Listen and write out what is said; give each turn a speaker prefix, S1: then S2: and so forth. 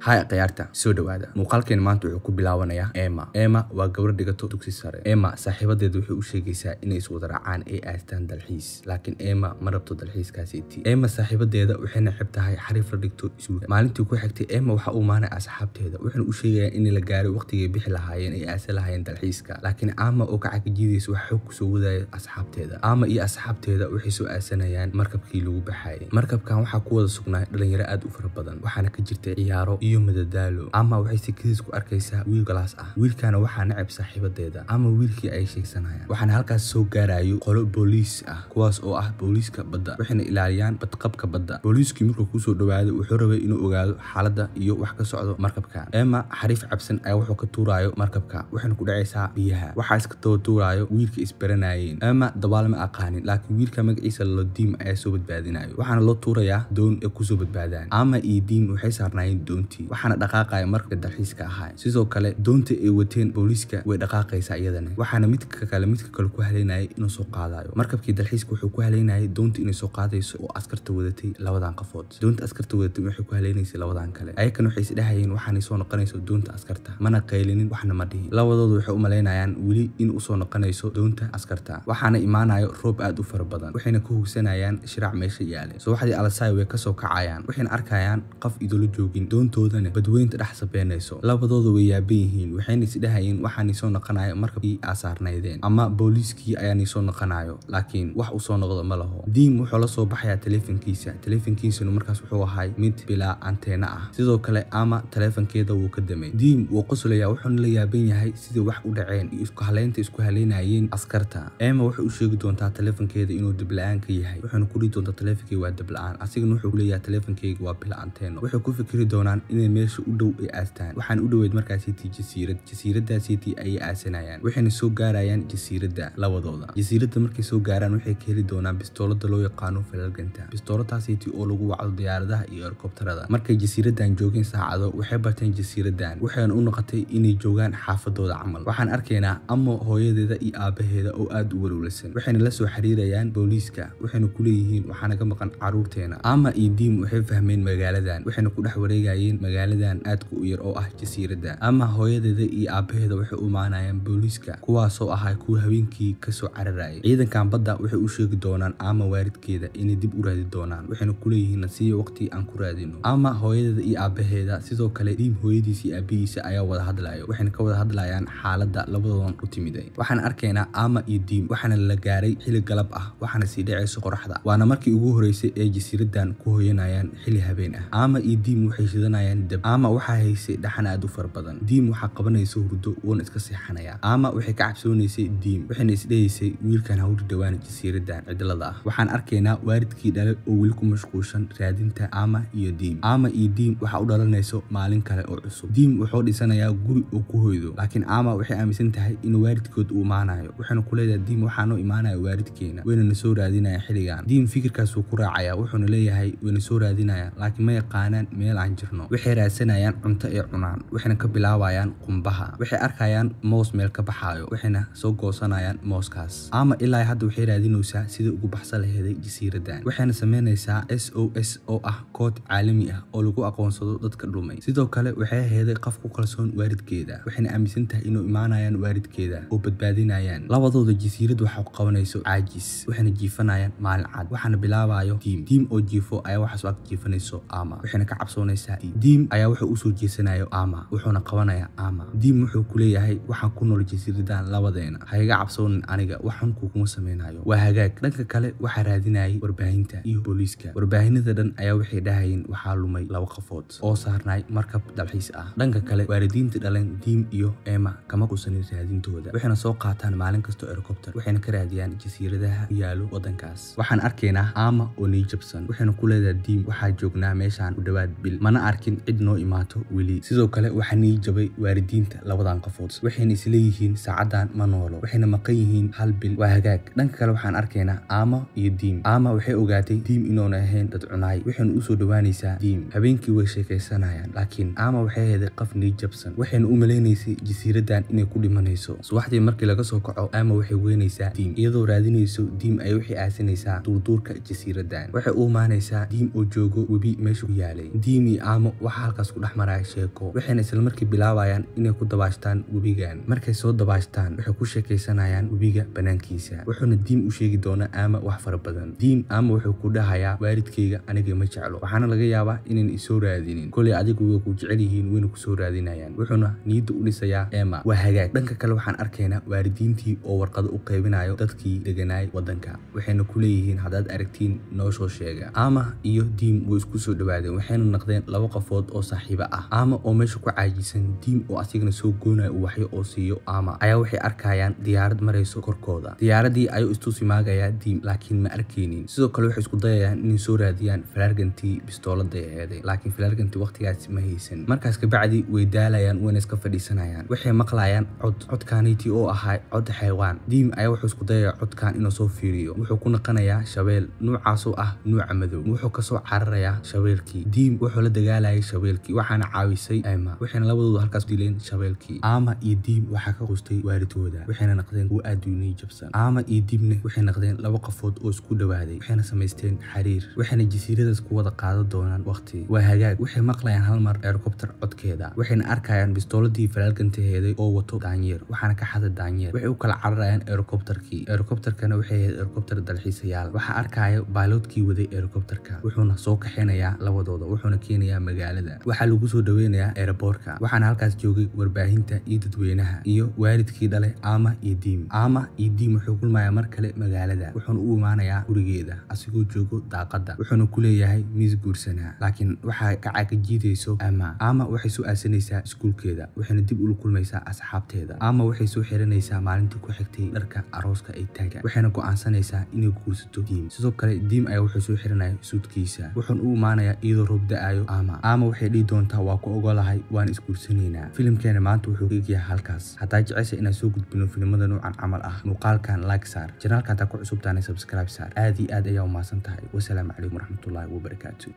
S1: Hay ciyaarta soo dhawaada. Muuqaalkeen maanta wuxuu ku bilaabanayaa Emma. Emma waa gabadh dhigato dugsi sare. Emma saaxiibadeed wuxuu u sheegaysaa inay is wada raacaan ay aastaan dalxiis, laakiin Emma ma rabto dalxiiskaasi. Emma saaxiibadeeda waxay nacab tahay xariif la dhigto iskuulka. Maalintii ku xigtay Emma waxa uu maanay asxaabteeda, wuxuuna u sheegayaa in la gaaray waqtigii bixi lahaayeen ay aasan lahaayeen dalxiiska, laakiin Emma oo ka cagajiidaysa wax xog ku soo wadaya asxaabteeda. Emma iyo asxaabteeda waxay soo aasanayaan markabkii lagu baxayay. Markabkan waxaa ku wada sugnaa dhalinyaro aad u fara badan, waxaana ka jirtay ciyaaro iyo madadaalo. Ama waxay si kadiis ku arkaysaa wiil galaas ah. Wiilkana waxaa nacab saaxiibadeeda. Ama wiilkii ay sheegsanayaan. Waxaana halkaas soo gaarayo qolo booliis ah, kuwaas oo ah booliiska badda, waxayna ilaaliyaan badqabka badda. Booliiskii markuu ku soo dhawaado wuxuu rabay inuu ogaado xaaladda iyo wax ka socdo markabka. Emma xariif cabsan ayaa wuxuu ka tuurayo markabka, waxayna ku dhacaysaa biyaha. Waxaa iska daba tuurayo wiilka isbaranayeen. Emma dabaal ma aqaanin, laakiin wiilka magaciisa la Diim ayaa soo badbaadinayo. Waxaana loo tuurayaa doon ay ku soo badbaadaan. Emma iyo Diim waxay saarnaayeen doontii, waxaana dhaqaaqaya markabka dalxiiska ahaa. Sidoo kale doonta ay wateen booliiska way dhaqaaqaysaa iyadana, waxaana midka kale ku haleynayay inuu soo qaadayo. Markabkii dalxiiska wuxuu ku haleynayay doonta inay soo qaadayso oo askarta wadatay labadan qafood. Doonta askarta wadatay waxay ku haleynaysay labadan kale. Ayakana waxay is dhahayeen waxaanay soo noqonayso doonta askarta, mana qaylinin waxna ma dhihin. Labadoodu waxay u malaynayaan weli in u soo noqonayso doonta askarta. Waxaana imaanayo roob aad u fara badan, waxayna ku hugsanayaan shiraac meesha yaalay. Subaxdii Alasai way ka soo kacayaan, waxayna arkayaan qof idolo joogin, doontoodana badweynta dhex sabeynayso. Labadoodu way yaaban yihiin, waxayna is dhahayeen waxaanay soo noqonayo markabkii aasaarnaydeen ama booliiskii ayaanay soo noqonayo, laakiin wax u soo noqdo ma laho. Diim wuxuu la soo baxayaa taleefankiisa. Taleefankiisuna markaas wuxuu ahay mid bilaa anteena ah. Sidoo kale ama taleefankeeda wuu ka damay. Diim wuu qoslayaa, wuxuuna la yaaban yahay sidii wax u dhaceen iyo isku haleynta isku haleynayeen askarta. Emma wuxuu u sheegi doontaa taleefankeeda inuu dib la'aan ka yahay, wuxuuna ku dhihi doontaa taleefankeyga waa dib la'aan, asigana wuxuu leeyahay taleefankeyga waa bila anteeno. Wuxuu ku fikiri doonaan inay meesha u dhow ay aastaan. Waxaan u dhoweyd markaasi tii jasiirad. Jasiiraddaasi tii ayay aasanayaan, waxayna soo gaarayaan jasiiradda labadooda. Jasiiradda markay soo gaaraan waxay ka heli doonaan bistoolada loo yaqaano falalganta, bistooladaasi tii oo lagu wacdo diyaaradaha iyo helikobtarada. Markay jasiiraddan joogeen saacado waxay barteen jasiiraddan, waxayna u noqotay inay joogaan xaafadooda camal. Waxaan arkaynaa Amo hooyadeeda iyo aabaheeda oo aad u walwalsan, waxayna la soo xiriirayaan booliiska, waxayna ku leeyihiin waxaana ka maqan carruurteena. Ama iyo Diim waxay fahmeen magaaladan, waxayna ku dhex wareegayeen magaaladan aadka u yar oo ah jasiiradda. Ama hooyadeeda iyo aabaheeda waxay u imaanayaan booliiska, kuwaasoo ahaa kuwa habeenkii ka soo cararayay. Ciidankan badda waxay u sheegi doonaan Ama waalidkeeda inay dib u raadi doonaan, waxayna ku leeyihiin nasiyo waqti aan ku raadino. Ama hooyadeeda iyo aabaheeda sidoo kale Diim hooyadiisa iyo aabihiisa ayaa wada hadlayo, waxayna ka wada hadlayaan xaaladda labadoodan u timiday. Waxaan arkaynaa Ama iyo Diim, waxaana la gaaray xilli galab ah, waxaana sii dhacayso qoraxda. Waana markii ugu horeysay ee jasiiraddan ku hoyanayaan xilli habeen ah. Ama iyo Diim waxay shidanayaan dab. Ama waxaa haysay dhaxan aad u fara badan. Diim waxaa qabanaysa hurdo, wuuna iska seexanayaa. Ama waxay ka cabsoonaysay Diim, waxayna isdhahaysay wiilkan ha u dhawaan jasiiraddan cidlada ah. Waxaan arkaynaa waalidkii dhalay oo weli ku mashquulsan raadinta Ama iyo Diim. Ama iyo Diim waxa u dhalanayso maalin kale oo cusub. Diim wuxuu dhisanayaa guri oo ku hoydo, laakiin Ama waxay aaminsan tahay in waalidkood uu imaanayo. Waxayna ku leedahay Diim waxaa noo imaanaya waalidkeena, wayna na soo raadinaya xilligan. Diim fikirkaas wuu ku raacayaa, wuxuuna leeyahay wayna soo raadinayaan, laakiin ma yaqaanaan meel aan jirno. Waxay raadsanayaan cunto ay cunaan, waxayna ka bilaabayaan qumbaha. Waxay arkayaan moos meel ka baxaayo, waxayna soo goosanayaan mooskaas. Ama ilaa hadda waxay raadinaysaa sidii ugu baxsan lahayd jasiiraddan, waxayna sameynaysaa SOS oo ah kood caalami ah oo lagu aqoonsado dadka dhumay. Sidoo kale waxay ahayd qof ku kalsoon waalidkeeda, waxayna aaminsan tahay inuu imaanayaan waalidkeeda oo badbaadinayaan. Labadooda jasiirad waxa ku qabanayso caajis, waxayna jiifanayaan maalin cad. Waxaana bilaabayo Diim. Diim oo jiifo ayaa waxa soo ag jiifanayso Ama, waxayna ka cabsoonaysaa Diim. Diim ayaa wuxuu u soo jeesanayo Ama, wuxuuna qabanayaa Ama. Diim wuxuu ku leeyahay waxaan ku nool jasiiraddan labadeena, ha iga cabsoonin aniga, wax xun kuguma sameynayo. Waa hagaag. Dhanka kale waxaa raadinayay warbaahinta iyo booliiska. Warbaahinada dhan ayaa waxay dhahayeen waxaa lumay laba qofood oo saarnay markab dalxiis ah. Dhanka kale waalidiinta dhaleen Diim iyo Emma kama qusanin raadintooda, waxayna soo qaataan maalin kasta helikobtar, waxayna ka raadiyaan jasiiradaha ku yaalo wadankaas. Waxaan arkaynaa Ama oo niyad jabsan, waxayna ku leedahay Diim waxaa joognaa meeshaan u dhawaad bil, mana arkin cid noo imaato weli. Sidoo kale waxaa niyad jabay waalidiinta labadan qofood, waxayna isleeyihiin saacadan ma noolo, waxayna maqan yihiin hal bil. Waa hagaag. Dhanka kale waxaan arkaynaa Ama iyo Diim. Ama waxay ogaatay Diim inuuna ahayn dad cunaay, waxayna u soo dhawaanaysaa Diim. Habeenkii way sheekaysanayaan, laakiin Ama waxay ahayd qof niyad jabsan, waxayna u maleynaysay jasiiraddan inay ku dhimanayso. Subaxdii markii laga soo kaco Ama waxay weynaysaa Diim, iyadoo raadinayso Diim ay waxay aasanaysaa duurduurka jasiiraddan. Waxay u imaanaysaa Diim oo joogo webi meesha ku yaalay. Diim iyo Ama wax Waxaa halkaas ku dhex maraya sheeko, waxayna isla markii bilaabayaan inay ku dabaashtaan webigan. Markay soo dabaashtaan waxay ku sheekaysanayaan webiga banaankiisa, wuxuuna Diim u sheegi doonaa Ama wax fara badan. Diim Ama wuxuu ku dhahayaa waalidkayga aniga ma jeclo, waxaana laga yaabaa inayn isoo raadinin, koley adigu way ku jecel yihiin wayna ku soo raadinayaan. Wuxuuna niyadda u dhisayaa Emma. Waa hagaag. Dhanka kale waxaan arkaynaa waalidiintii oo warqado u qaybinayo dadkii deganaay wadanka, waxayna ku leeyihiin haddaad aragtiin noo soo sheega. Ama iyo Diim way isku soo dhawaadeen, waxayna noqdeen laba qofood oo saaxiibo ah. Ama oo meesha ku caajisan, Diim oo asigana soo goonayo ubaxyo oo siiyo Ama ayaa waxay arkayaan diyaarad marayso korkooda. Diyaaradii ayuu istusi maagayaa Diim, laakiin ma arkaynin. Sidoo kale waxay isku dayayaan inay soo raadiyaan falaargantii bistoolada aheeday, laakiin falaargantii waqtigaas ma haysan. Markaas kabacdi way daalayaan, wayna iska fadhiisanayaan. Waxay maqlayaan cod, codkaanitii oo ahaa cod xaywaan. Diim ayaa wuxuu isku dayayaa codkan inuu soo fiiriyo. Wuxuu ku naqanayaa shabeel nuucaasoo ah nuuca madow. Wuxuu kasoo cararayaa shabeelkii. Diim wuxuu la dagaalayay shabeelkii, waxaana caawisay Emma, waxayna labadoodu halkaas dileen shabeelkii. Ama iyo Diim waxaa ka qustay waalidkooda, waxayna noqdeen kuwo aad u jabsan. Ama iyo Diimna waxay noqdeen laba qofood oo isku dhawaaday, waxayna samaysteen xiriir, waxayna jasiiradaas ku wada qaadan doonaan waqti. Waa hagaag. Waxay maqlayaan hal mar helicopter codkeeda, waxayna arkayaan bistooladii falaalgantaheeday oo wato daanyeer, waxaana ka xaday daanyeer. Waxay u kala cararayaan helicopterkii. Helicopterkana waxay ahayd helicopter dalxiisayaal. Waxaa arkaya bailotkii waday helicopterka, wuxuuna soo kaxaynayaa labadooda, wuxuuna keenayaa magaalada. Waxaa lagu soo dhaweynayaa airportka, waxaana halkaas joogay warbaahinta iyo dadweynaha iyo waalidkii dhale Ama iyo Diim. Ama iyo Diim wuxuu kulmayaa mar kale magaalada, wuxuuna u imaanayaa gurigeeda asigoo joogo daaqada, wuxuuna ku leeyahay miis guursanaa, laakiin waxaa ka cagajiidayso Ama. Ama waxay soo aasanaysaa iskuulkeeda, waxayna dib ula kulmaysaa asxaabteeda. Ama waxay soo xiranaysaa maalintii ku xigtay dharka arooska ee taaga, waxayna go'aansanaysaa inay guursato Diim. Sidoo kale Diim ayaa wuxuu soo xiranaya suudkiisa, wuxuuna u imaanayaa iyadoo roob da'ayo. Ama waxay dhihi doontaa waa ku ogolahay, waan isguursanaynaa. Filimkeena maanta wuxuu eegyahay halkaas. Haddaa jecesha inaan soo gudbino filimada noocan camal ah, muuqaalkan like saar, janaalka haddaa ku cusubtaana subscribe saar. Aad iyo aad ayaa u mahadsan tahay. Wasalaamu calaykum waraxmatullaahi wabarakaatu.